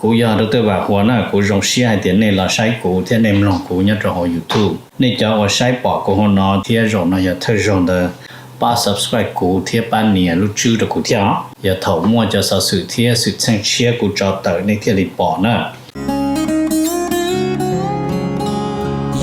Kuv yog Dr. Vam Huas na, kuv zoo siab hais tias nej los saib kuv thiab nej mloog kuv nyob rau hauv YouTube. Nej cov uas saib pom kuv hauv no thiab zaum no yog thawj zaug ntawd, pab subscribe kuv thiab pab nias lub tswb rau kuv thiab os. Yog thaum muaj cov xov xwm thiab xwm txheej tshiab kuv tso tawm nej thiaj li pom na.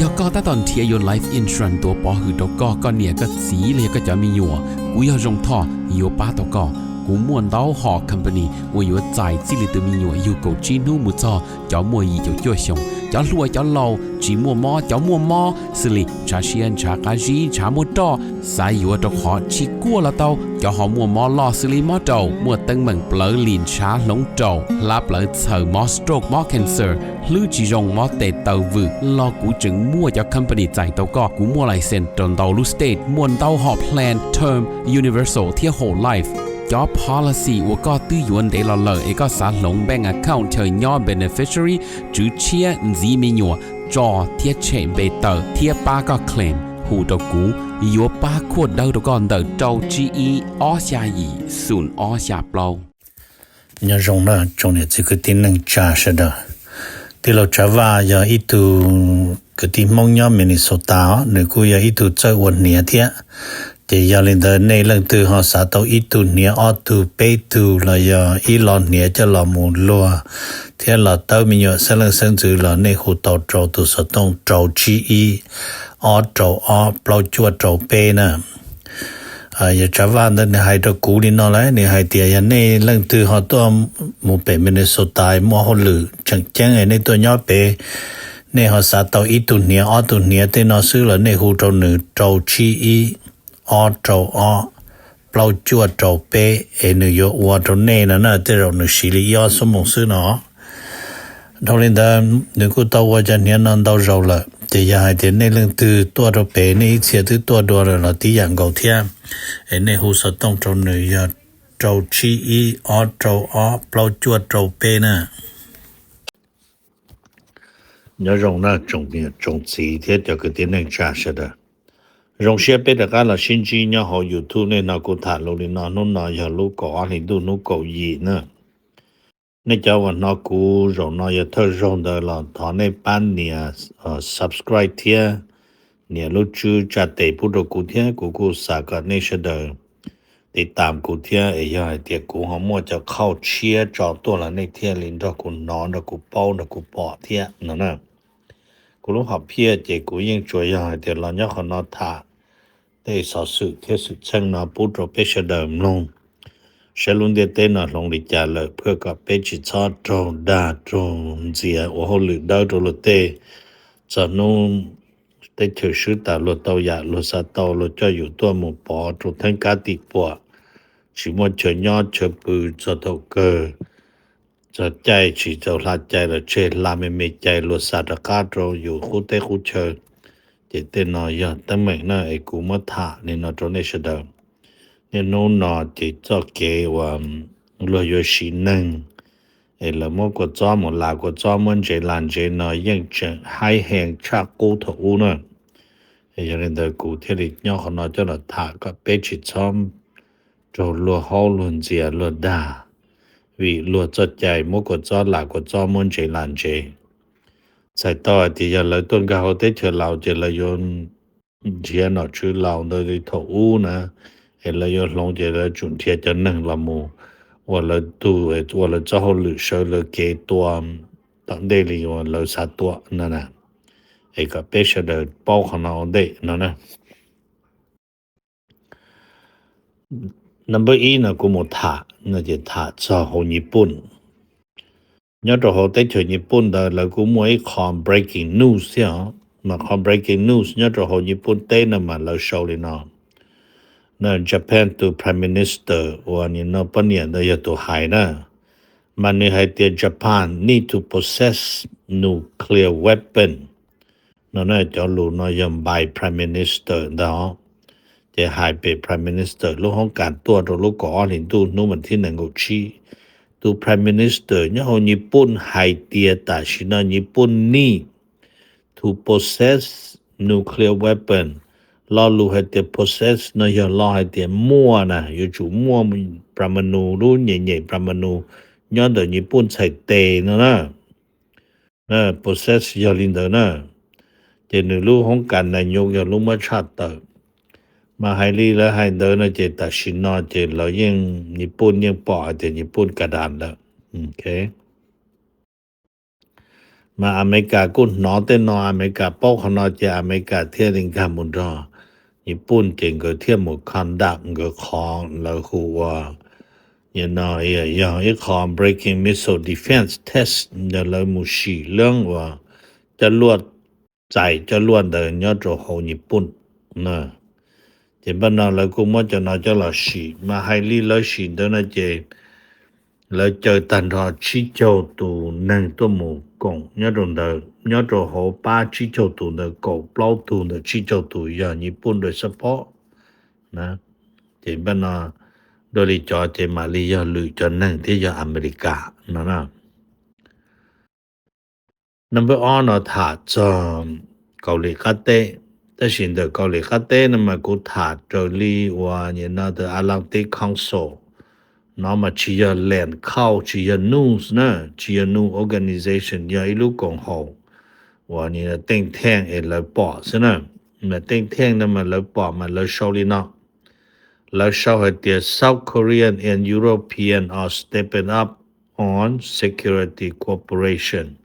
Yog koj tab tom nrhiav yuav life insurance tuav pov hwm rau koj, koj niam koj txiv los yog koj cov me nyuam, kuv yog Zoo Thoj yuav pab tau koj. Kuv muaj ntau hom company uas yuav txais txij li tus me nyuam yug kaum tsib hnub mus txog cov muaj yim caum cuaj xyoos, cov hluas cov laus, tsis muaj mob cov muaj mob, xws li ntshav siab ntshav qab zib ntshav muaj roj, xav yuav rau qhov tsis kuaj los tau, cov ho muaj mob loj xws li mob raum, muaj teeb meem plawv lim ntshav hloov raum, hlab plawv txhaws, mob stroke mob cancer, hlwb tsis zoo mob tes taw vwm los kuv tseem muaj cov company txais tau koj. Kuv muaj license rau ntau lub state, muaj ntau hom plan term, universal thiab whole life. Cov policy uas koj twb yuav ntev los lawm es koj xav hloov bank account chaw nyob beneficiary, tswv tshiab, ntxiv me nyuam, tso thiab tshem npe tawm thiab pab koj claim, hu rau kuv, yuav pab khuaj dawb rau koj ntawm rau tsib ib ob xya yim xoom ob xya plaub. Nyob zoo na tsoom niam txiv kwv tij neej tsa sawv daws. Tij laug Tsav Vaj yog ib tug kwv tij Hmoob nyob Minnesota os, nws kuj yog ib tug txawj ua hniav thiab. Ces yog li ntawd nej leej twg ho xav tau ib tug hniav ob tug peb tug los yog ib lo hniav coj los mus luag thiab los tawb me nyuam xeeb leej xeeb ntxwv los nej hu tau rau tus xov tooj rau tsib ib ob rau ob plaub cuaj rau peb na. Yog Tsav Vaj ntawd nws hais rau kuv li no lawm, nws hais tias yog nej leej twg ho tuaj mus pem Minnesota muaj hauj lwm tseem ceeb nej tuaj nyob pem, nej ho xav tau ib tug hniav ob tug hniav tej no xwb los nej hu rau nws rau tsib ib ob rau ob plaub cuaj rau peb es nws yuav ua rau nej no na, tej zaum nws siv li ib ob xuab moos xwb no. Dhau li ntawd nws kuj tau ua cov hniav no ntau zaus lawm, ces yog hais tias nej leej twg tuaj rau pem nej ib txhia twb tuaj dua lawm los tib yam nkaus thiab, es nej hu xov tooj rau nws yog rau tsib ib ob rau ob plaub cuaj rau peb na. Nyob zoo na tsoom niam tsoom txiv thiab cov kwv tij neej tsa sawv daws. Zoo siab peb rov qab los sib ntsib nyob hauv YouTube. Nej hnov kuv tham lus li no, hnub no yog lub kaum ob hlis ntuj hnub kaum yim na. Nej cov uas hnov kuv zaum no yog thawj zaug ntawd los thov nej pab nias subscribe thiab nias lub tswb tsa tes pub rau kuv thiab, kuv kuj xav kom nej sawv daws tiv tam kuv thiab, es yog hais tias kuv ho muaj cov qhauj tshiab tso tuaj los nej thiaj li nrog kuv hnov nrog kuv paub nrog kuv pom thiab no na. Kuv lub hom phiaj ces kuv yeej tsuas yog hais tias los nyob qhov no tham tej xov xwm thiab xwm txheej no pub rau peb sawv daws mloog, saib lub ntiaj teb no hloov li cas lawm, phaj kom peb tsis txhob raug dag raug ntxias ua hauj lwm dawb rau luag tej. Txog hnub teb chaws swb tas luag tau yam luag xav tau luag coj yus tuaj mus pov rau theeb kab tim puam, tsis muaj chaw nyob chaw pw, txog thaum kawg txog caij tsis txaus hla cai los tseg hla me me cai luag xa rov qab rau yus qub teb qub chaw. Ces tej no yog teeb meem na es kuv muab tham li no rau nej sawv daws. Niaj hnub no ces txoj kev uas luag yuav siv neeg es lawv muab kua txob mus las kua txob, muab ntsev las ntsev no yeej tseem haib heev tshaj qub thaum ub na. Yog li ntawd kuv thiaj li nyob qhov no coj los tham kom peb tsis txhob raug luag haub luag ntxias luag dag, vim luag txoj cai muab kua txob las kua txob, muab ntsev las ntsev. Txhais tau hais tias yog lawv tuaj nkag hauv teb chaws Laus ces lawv yuav nrhiav nom tswv Laus ntawd li thaum ub na, es lawv yuav hloov ces lawv tsum nrhiav cov neeg los mus ua lawv tug, ua lawv txoj hauj lwm sawv lawv kev tua tom ntej li uas lawv xav tua no na. Es kom peb sawv daws paub qhov no ua ntej no na. Number ib no kuv mus tham no ces tham txog hauv Nyij Pooj. Nyob rau hauv teb chaws Nyij Pooj ntawd lawv kuj muaj ib qho breaking news thiab os, mas qhov breaking news nyob rau hauv Nyij Pooj teb no mas lawv sau li no. Japan tus Prime Minister uas nim no poj niam ntawd yog tus hais na, mas nws hais tias Japan need to possess nuclear weapon. No na, cov lus no yog by Prime Minister ntag. Ces hais pem Prime Minister lub hoob kas tuaj rau lub kaum ob hlis ntuj hnub vas thib nees nkaum tsib. Tus Prime Minister nyob hauv Nyij Pooj hais tias tam sim no Nyij Pooj need to possess nuclear weapon. Lo lus hais tias possess no yog lo hais tias muaj na, yuav tsum muaj Pramanu, lub nyem nyem Pramanu, nyob ntawm Nyij Pooj txhais tes no na. Process yog li ntawd na. Ces nws lub hoob kas nas nyos yog lub muab tshaj tawm. Mas hais li lawv hais ntawd no ces tam sim no ces lawv yeej, Nyij Pooj yeej pom hais tias Nyij Pooj ka das lawm. Mas Amelikas kuj hnov tej no, Amelikas paub qhov no ces Amelikas thiaj li nkag mus nrog Nyij Pooj ces nkawd thiaj mus conduct nkawd qhov lawv hu ua, no yog ib qho breaking missile defense test ntawd, lawv mus sim leeb uas coj luaj, txais coj luaj ntawd nyob rau hauv Nyij Pooj. Ces npaj no lawv kuj muab cov no coj los sim, mas hais li lawv sim ntawd no ces lawv caw tag nrho tsib caug tus neeg tuaj mus koom nyob rau ntawd, nyob rau hauv pab tsib caug tus ntawd kaum plaub tug ntawm tsib caug tus yog Nyij Pooj dua xab phob. Ces npaj no dua li cov ces mam li yog lwm cov neeg thiab yog Amelikas no na. Number ob no tham txog Kaus Lim Qab Teb, tab sis ntawm Kaus Lim Qab Teb no mas kuv tham raws li uas nim no the Atlantic Council no mas tsis yog lem khauj, tsis yog news na, tsis yog news organization, yog ib lub koom haum uas nim no teej theej es lawv pom xwb na. Mas teej theej no mas lawv pom mas lawv sau li no. Lawv sau hais tias South Korean and European are stepping up on security cooperation.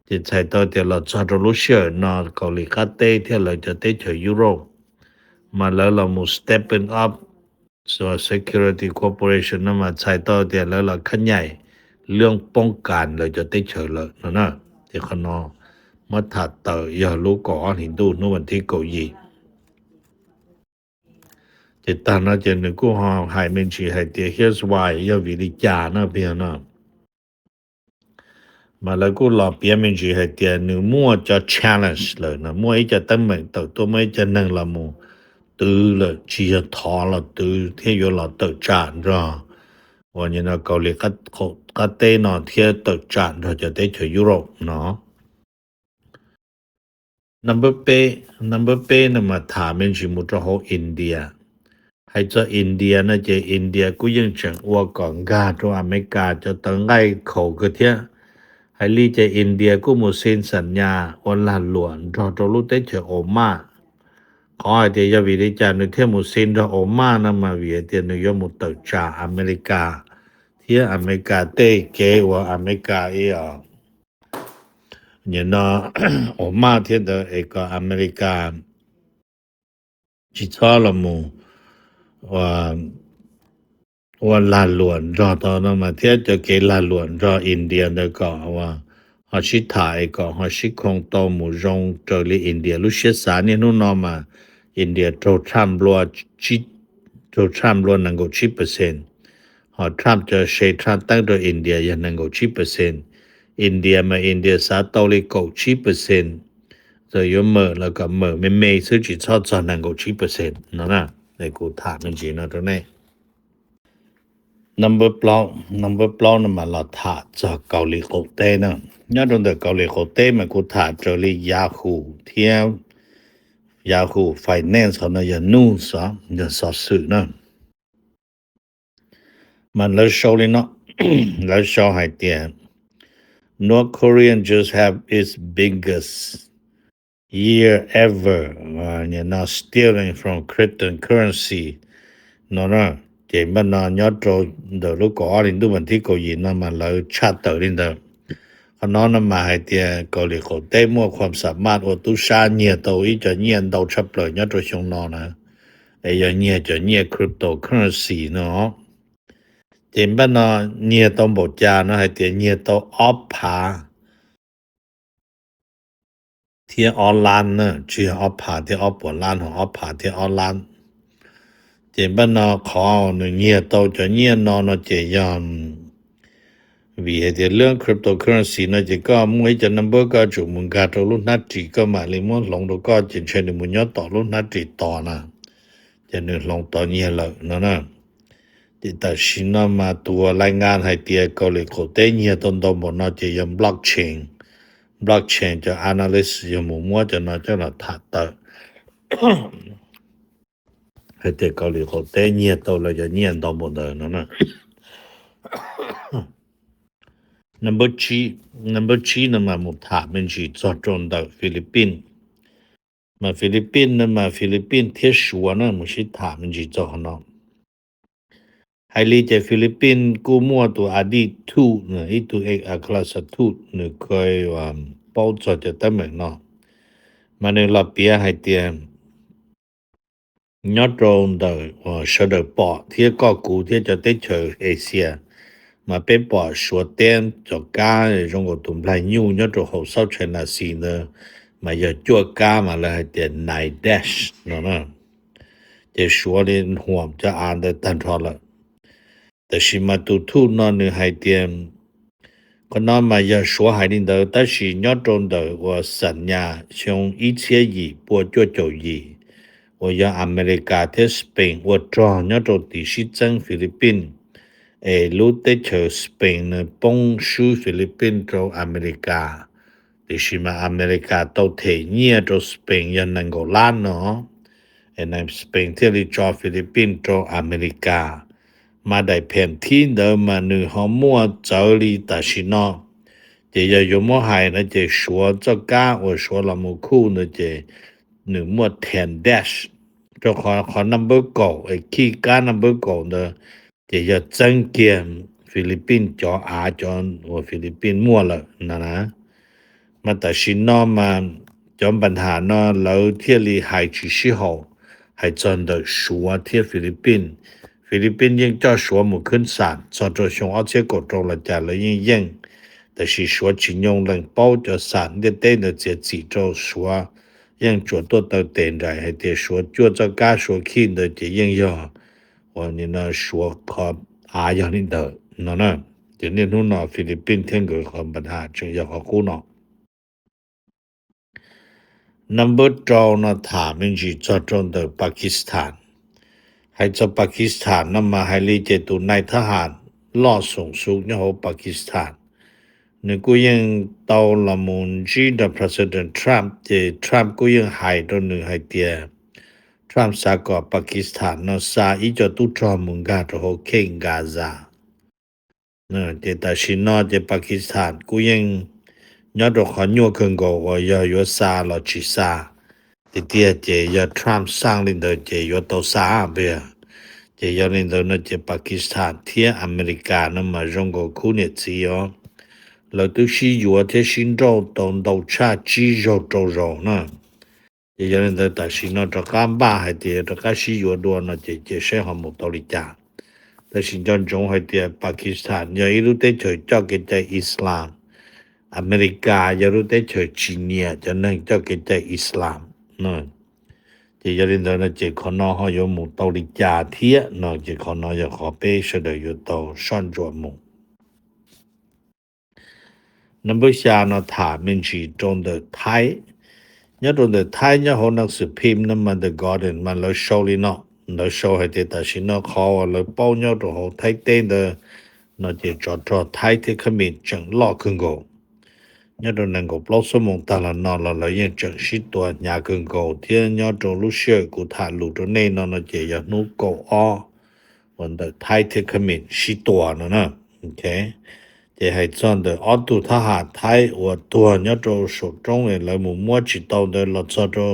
Ces txhais tau tias los txog rau lub sij hawm no Kaus Lim Qab Teb thiab lawv cov teb chaws Europe mas lawv los mus stepping up security cooperation no mas txhais tau tias lawv los khab nyaim lwm poob kas lawv cov teb chaws lawm no na. Ces qhov no muab tham tawm yog lub kaum ob hlis ntuj hnub vas thib kaum yim. Ces tag no ces nws kuj ho hais me ntsis hais tias here's why, yog vim li cas no pig no. Mas lawv kuj los piav me ntsis hais tias nws muaj cov challenge lawm no, muaj ib co teeb meem tawm tuaj, muaj ib co neeg los mus twv lawm, tsis yog thov los twv thiab yuav los tawm tsam nrog uas nim no Kaus Lim Qab Teb no thiab tawm tsam nrog cov teb chaws Europe no. Number peb, number peb no mas tham me ntsis mus rau hauv India. Hais txog India no ces India kuj yeej tseem ua kom nkag rau Amelikas cov tawv nqaij khaum kawg thiab. Hais li ces India kuj mus xi xam nyas ua lag luam nrog rau lub teb chaws Oman. Qhov hais tias yog vim li cas nws thiaj mus xi nrog Oman no mas vim hais tias nws yuav mus tawm tsam Amelikas thiab Amelikas tej kev uas Amelikas ib nim no Oman thiab ntawd es kom Amelikas tsis txhob los mus ua lag luam nrog tau no mas thiab cov kev lag luam nrog India ntawd kom ho sib tham es kom ho sib khoo tau mus zoo raws li India lub siab xav. Niaj hnub no mas India raug Trump nplua, raug Trump nplua nees nkaum tsib percent, ho Trump cov se Trump teeb rau India yog nees nkaum tsib percent. India mas India xav tau li kaum tsib percent, txawm yuav mawm los kom mawm me me xwb tsis txhob txog nees nkaum tsib percent no na. Kuv tham me ntsis no rau nej. Number plaub, number plaub no mas los tham txog Kaus Lim qaum teb na. Nyob rau ntawm Kaus Lim qaum teb mas kuv tham raws li Yahoo thiab Yahoo Finance, qhov no yog news os, yog xov xwm na. Mas lawv sau li no, lawv sau hais tias North Korea just have its biggest year ever, no stealing from cryptocurrency no na. Ces npaj no nyob rau ntawm lub kaum ob hlis ntuj vas thib kaum yim no mas lawv tshaj tawm li ntawd. Qhov no no mas hais tias Kaus Lim qaum teb muaj khuam xam maj ua tub sab nyiag tau ib co nyiaj ntau tshaj plaws nyob rau xyoo no na, es yog nyiag cov nyiaj cryptocurrency no. Ces npaj no nyiag tau npaum cas no hais tias nyiag tau ob phav thiab ob lab na, tsis yog ob phav thiab ob puas lab, ho ob phav thiab ob lab. Ces npaj no qhov nws nyiag tau cov nyiaj no no ces yog vim hais tias lub cryptocurrency no ces koj muaj ib co number koj tsum mus nkag rau lub hnab ris koj mam li muab hloov rau koj, ces ntshe nws mus nyob tom lub hnab ris tos na, ces nws hloov tau nyiag lawm no na. Ces tam sim no mas tus uas lais nkas hais tias Kaus Lim qaum teb nyiag tau ntau npaum no ces yog blockchain. Blockchain cov analyst yog mus muab cov no coj los tham tawm hais tias Kaus Lim qaum teb nyiag tau lawv cov nyiaj ntau npaum ntawd no na. Number tsib, number tsib no mas mus tham me ntsis txog rau ntawm Philippines. Mas Philippines no mas Philippines thiab Suav na mus sib tham me ntsis txog qhov no. Hais li ces Philippines kuj muaj tus a dij thuj, ib tug ex a klas thuj nws kha paub txog cov teeb meem no. Mas nws los piav hais tias nyob rau ntawm uas sawv daws pom thiab koj kuv thiab cov teb chaws Asia, mas peb pom Suav teb cov kab zoo nkaus tus nplaig nyuj nyob rau hauv South China Sea ntawd, mas yog cuaj kab mas lawv hais tias nine dash no na. Ces Suav li huam cov av ntawd tag nrho lawm. Tab sis mas tus thuj no nws hais tias qhov no mas yog Suav hais li ntawd, tab sis nyob rau ntawm uas xam nyas xyoo ib txhiab yim pua cuaj caum yim uas yog Amelikas thiab Spain ua rog nyob rau tim sib txeeb Philippines, es lub teb chaws Spain nws poob swb Philippines rau Amelikas. Tiam sis mas Amelikas tau them nyiaj rau Spain yog nees nkaum lab no, es Spain thiaj li tso Philippines rau Amelikas. Mas daim pheem thib ntawd mas nws ho muaj txawv li tam sim no. Ces yog yuav muab hais no ces Suav txoj kab uas Suav los mus khuj ntawd ces nws muaj ten dash, rau qhov qhov number kaum es khij kab number kaum ntawd ces yog txeeb kiag Philippines cov av, cov uas Philippines muaj lawm no na. Mas tam sim no mas cov npa nham no lawv thiaj li hais tsis sib haum, hais txog ntawm Suav thiab Philippines. Philippines yeej coj Suav mus khwb xam txog rau xyoo ob txhiab kaum rau los cas lawv yeej yeej, tab sis Suav tsis nyoo lees paub cov xam ntiaj teb ntawd txiav txim rau Suav, yeej tsuas tuaj taw tes nraim hais tias Suav cuaj txoj kab Suav khij ntawd ces yeej yog uas nim no Suav qhov av yog li ntawd no na. Ces niaj hnub no Philippines thiab nkawd qhov npa nham tseem yog qhov qub no. Number rau no tham me ntsis txog rau ntawm Pakistan. Hais txog Pakistan no mas hais li ces tus nais thab ham loj xoom xu nyob hauv Pakistan, nws kuj yeej tau los mus ntsib nrog President Trump, ces Trump kuj yeej hais rau nws hais tias Trump xav kom Pakistan no xa ib co tub rog mus nkag rau hauv kheej Gaza. Ces tam sim no ces Pakistan kuj yeej nyob rau qhov nyuaj kawg nkaus uas yog yuav xa los tsis xa tiag tiag, ces yog Trump xaj li ntawd ces yuav tau xa pes. Ces yog li ntawd no ces Pakistan thiab Amelikas no mas zoo nkaus khub niam txiv os, lawv twb sib yuav thiab sib nrauj tau ntau tshaj tsib zaug rau zaus na. Ces yog li ntawd tam sim no rov qab npaj hais tias rov qab sib yuav dua no ces cia seb ho mus tau li cas. Tab sis nco ntsoov hais tias Pakistan yog ib lub teb chaws coj kev cai Islam, Amelikas yog lub teb chaws tsis nyiam cov neeg coj kev cai Islam. Ces yog li ntawd no ces qhov no ho yuav mus tau li cas thiab no ces qhov no yog qhov peb sawv daws yuav tau soj ntsuam mus. Number xya no tham me ntsis rau ntawm Thaib. Nyob rau ntawm Thaib nyob hauv Hnav Xwm Phim no mas The Guardian mas lawv sau li no, lawv sau hais tias tam sim no qhov uas lawv paub nyob rau hauv Thaib teb ntawd no ces tsov rog Thaib thiab Khab Mim tseem loj kawg nkaus. Nyob rau nees nkaum plaub xuab moos tag los no los lawv yeej tseem sib tua hnyav kawg nkaus thiab nyob rau lub sij hawm kuv tham lus rau nej no no ces yog hnub kaum ob uas ntawm Thaib thiab Khab Mim sib tua no na. Ces hais txog ntawm ob tug thab ham Thaib uas tuag nyob rau saum roob es lawv mus muab tsis tau ntawd los txog rau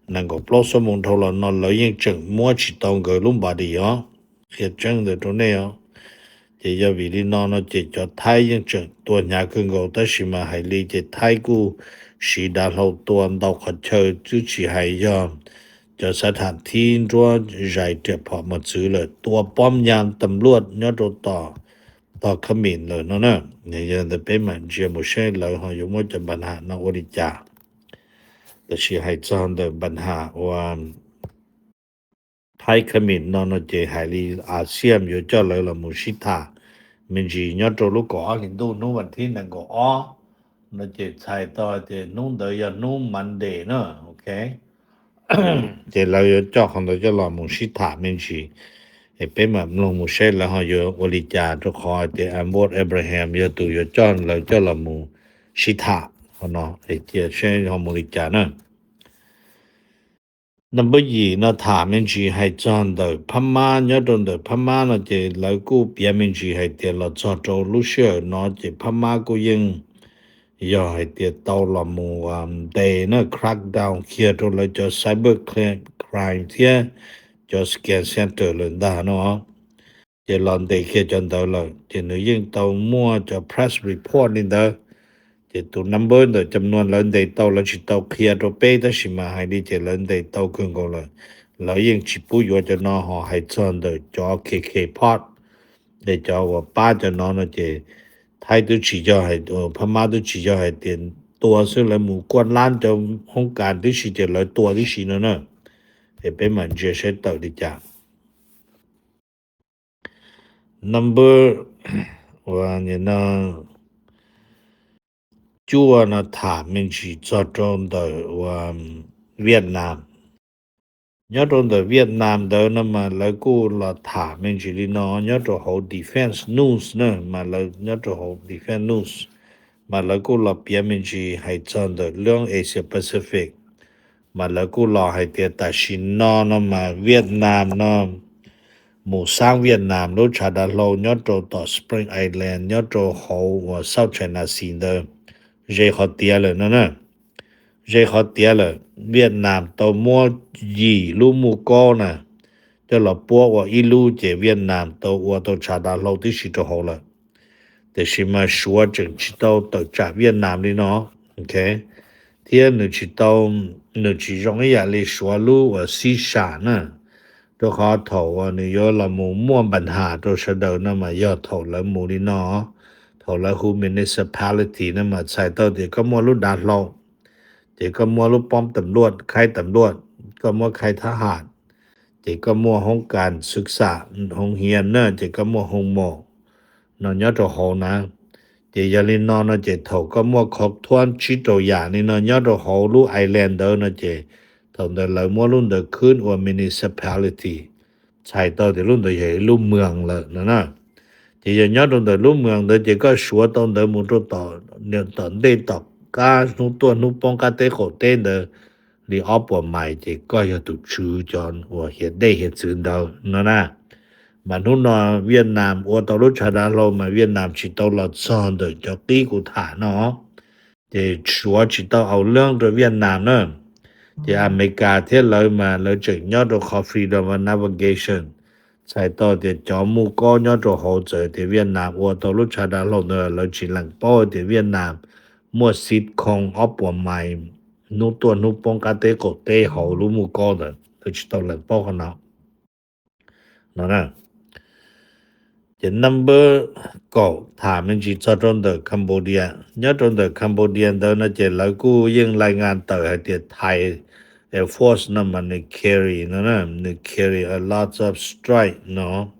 nees nkaum plaub xuab moos dhau los no lawv yeej tseem muab tsis tau nkawd lub npa dis os. Qhia tseeb ntawd rau nej os. Ces yog vim li no no ces cov Thaib yeej tseem tua hnyav kawg nkaus tab sis mas hais li ces Thaib kuj siv dav hlau tua ntau qhov chaw twb tsis hais yog cov xav tham thib nruab zais riam phom mos txwv lawm, tua pob nyas tam luaj nyob rau tom tog Khab Mim lawm no na. Yog ntawd peb mam ntsia mus seb lawv ho yuav muab cov npa nham no ua li cas. Tab sis hais txog ntawm npa nham ua Thaib Khab Mim no no ces hais li ASEAN yuav coj lawv los mus sib tham me ntsis nyob rau lub kaum ob hlis ntuj hnub vas thib nees nkaum ob no ces txhais tau tias hnub ntawd yog hnub Monday na, ok. Ces lawv yuav coj qhov ntawd coj los mus sib tham me ntsis es peb mam mloog mus seb lawv ho yuav ua li cas rau qhov tias Anwar Ibrahim yog tus yuav coj lawv coj los mus sib tham qhov no es cia seb ho mus li cas na. Number yim no tham me ntsis hais txog ntawm Phab Mab, nyob rau ntawm Phab Mab no ces lawv kuj piav me ntsis hais tias los txog rau lub sij hawm no ces Phab Mab kuj yeej yog hais tias tau los mus ntes na, crackdown kiag rau lawv cov cyber crime thiab cov scan center lawm ntag no. Ces los ntes kiag cov ntawd lawm ces nws yeej tau muaj cov press report li ntawd. Ces tus number ntawm cam nuas lawv ntes tau lawv tsis tau qhia rau peb tab sis mas hais li ces lawv ntes tau kawg nkaus lawm. Lawv yeej tsis pub yuav cov no ho hais txog ntawm cov K K Park es cov uas pab cov no no ces Thaib twb tsis yog hais, Phab Mab twb tsis yog hais tias tua xwb, lawv mus kuaj lab cov hoob kas tib si ces lawv tua tib si no na. Es peb mam ntsia saib tawm li cas. Number uas no cuaj no tham me ntsis txog rau ntawm uas Vietnam. Nyob rau ntawm Vietnam ntawd no mas lawv kuj los tham me ntsis li no nyob rau hauv defense news na, mas lawv nyob rau hauv defense news mas lawv kuj los piav me ntsis hais txog ntawm lub Asia Pacific. Mas lawv kuj los hais tias tam sim no no mas Vietnam no mus xaab Vietnam lub tshav dav hlau nyob rau tom Spring Island nyob rau hauv uas South China Sea ntawd ze qhov tiav lawm no na. Ze qhov tiav lawm, Vietnam tau muab yim lub muj kaub na coj los puab ua ib lub ces Vietnam tau ua tau tshav dav hlau tib si rau hauv lawm. Tiam sis mas Suav tseem tsis tau tawm tsam Vietnam li no, ok, thiab nws tsis tau, nws tsis zoo ib yam li Suav lub uas xib sam na, rau qhov thaum uas nws yuav los mus muaj npa nham rau sawv daws no mas yog thaum lawv mus li no, thaum lawv hu municipality no mas txhais tau tias koj muaj lub dav hlau, ces koj muaj lub poob tam luaj, khaib tam luaj, koj muaj khaib thab ham, ces koj muaj hoob kas xwm xam, hoob hias na, ces koj muaj hoo mom no nyob rau hauv na. Ces yog li no no ces thaum koj muaj khov thuab tsib rau yam li no nyob rau hauv lub island ntawd no ces thaum ntawd lawv muab lub ntawd khwb ua municipality, txhais tau tias lub ntawd yog ib lub moos lawm no na. Ces yog nyob rau ntawm lub moos ntawd ces koj suav tau ntawd mus rau tom, tom ntej tom qab hnub tuaj hnub poob qab teb qaum teb ntawd li ob puas mais ces koj yog tus tswv cov uas hiav dej hiav txwv ntawd no na. Mas hnub no Vietnam ua tau lub tshav dav hlau mas Vietnam tsis tau los txog ntawm cov qib kuv tham no. Ces Suav tsis tau au leeb rau Vietnam na. Ces Amelikas thiab lawv mas lawv tseem nyob rau qhov freedom of navigation, txhais tau tias cov muj kaub nyob rau hauv txawm tias Vietnam ua tau lub tshav dav hlau ntawd lawv tsis lees paub tias Vietnam muaj xib khoo ob puas mais hnub tuaj hnub poob qab teb qaum teb hauv lub muj kaub ntawd, lawv tsis tau lees paub qhov no no na. Ces number kaum tham me ntsis txog rau ntawm Cambodia. Nyob rau ntawm Cambodia ntawd no ces lawv kuj yeej lais ngas tawm hais tias Thai Air Force no mas nws carry no na, nws carry a lot of strike no,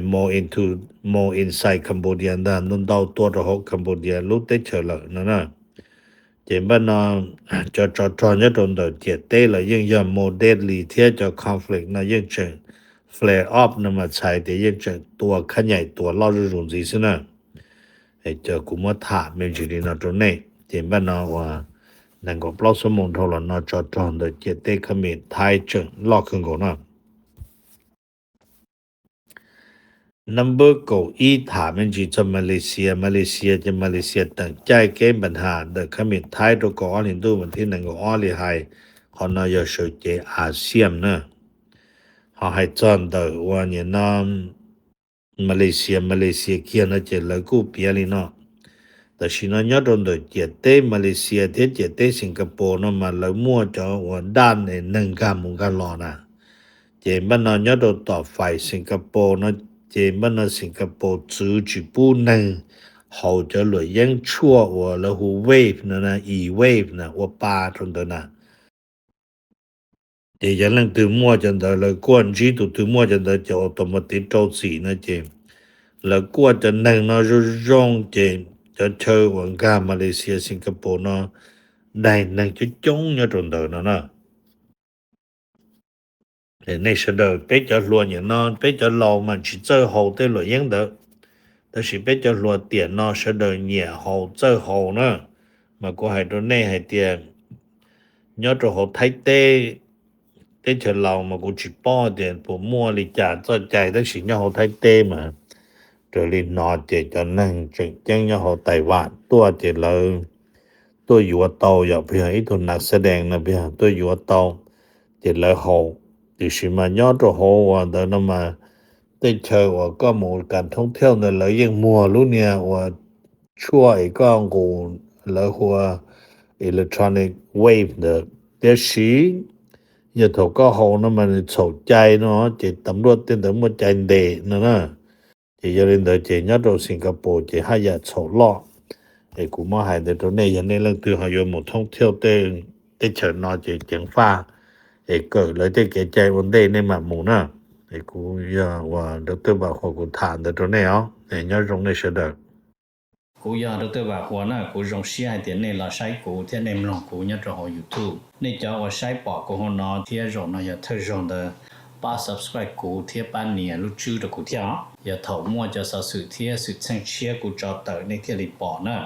more into, more inside Cambodia ntag, ntau ntau tua rau hauv Cambodia lub teb chaws lawm no na. Ces npaj no cov tsov rog nyob rau ntawm ciam teb los yeej yog more deadly thiab cov conflict no yeej tseem flare up no mas txhais tias yeej tseem tua khab nyaim tua loj zuj zus ntxiv xwb na. Ces kuv muab tham me ntsis li no rau nej, ces npaj no uas nees nkaum plaub xuab moos dhau los no tsov rog ntawm ciam teb khab mim Thaib tseem loj kawg nkaus no. Number kaum ib tham me ntsis txog Malaysia. Malaysia ces Malaysia teem caij kev npa nham ntawm khab mim Thaib rau kaum ob hlis ntuj mas thib nees nkaum ob li hais, qhov no yog sawv cev ASEAN na. Ho hais txog ntawm uas nim no Malaysia, Malaysia kiag no ces lawv kuj piav li no. Tam sim no nyob rau ntawm ciam teb Malaysia thiab ciam teb Singapore no mas lawv muaj cov uas daj es neeg nkag mus nkag los na. Ces npaj no nyob rau tom faim Singapore no, ces npaj no Singapore txwv tsis pub neeg haus cov luam yeeb tshuaj uas lawv hu vape no, e-vape na, ua pa rau ntawd na. Ces yog leej twg muaj cov ntawd, lawv kuaj ntsib tus twg muaj cov ntawd ces automatic rau txim no ces lawv kuaj cov neeg no zoo zoo ces cov chaw uas nkag Malaysia, Singapore no daig neeg coob coob nyob rau ntawd no na. Nej sawv daws, peb cov hluas nim no, peb cov laus mas tsis txawj haus tej luam yeeb ntawd, tab sis peb cov hluas tiam no sawv daws nyiam haus txawj haus na. Mas kuv hais rau nej hais tias nyob rau hauv Thaib teb, teb chaws Laus mas kuv tsis paub tias puas muaj li cas txoj cai, tab sis nyob hauv Thaib teb mas raws li hnov ces cov neeg tseem ceeb nyob hauv Taiv Vam tuaj ces lawv tuaj yuav tau, yog puas yog ib tug nas xadees no puas yog tuaj yuav tau ces lawv haus. Tiam sis mas nyob rau hauv uas ntawd no mas tej chaw uas koj mus kas thoob thiauj ntawd lawv yeej muag lub niag uas tshuaj es koj nqus, lawv hu ua electronic vape ntawd. Tiam sis yog thaum koj haus no mas nws txhaum cai no ces tam luaj tej ntawd muaj cai ntes no na. Ces yog li ntawd ces nyob rau Singapore ces haj yam txhaum loj. Es kuv muab hais ntawd rau nej, yog nej leej twg ho yuav mus thoob thiauj teb chaws no ces ceev faj es kawm lawv tej kev cai ua ntej nej mam mus na. Es kuv yog uas Doctor Vam Huas kuv tham ntawd rau nej os, nyob zoo nej sawv daws. Kuv yog Doctor Vam Huas na, kuv zoo siab hais tias nej los saib kuv thiab nej mloog kuv nyob rau hauv YouTube. Nej cov uas saib pom kuv hauv no thiab zaum no yog thawj zaug ntawd, pab subscribe kuv thiab pab nias lub tswb rau kuv thiab os. Yog thaum muaj cov xov xwm thiab xwm txheej tshiab kuv tso tawm nej thiaj li pom na.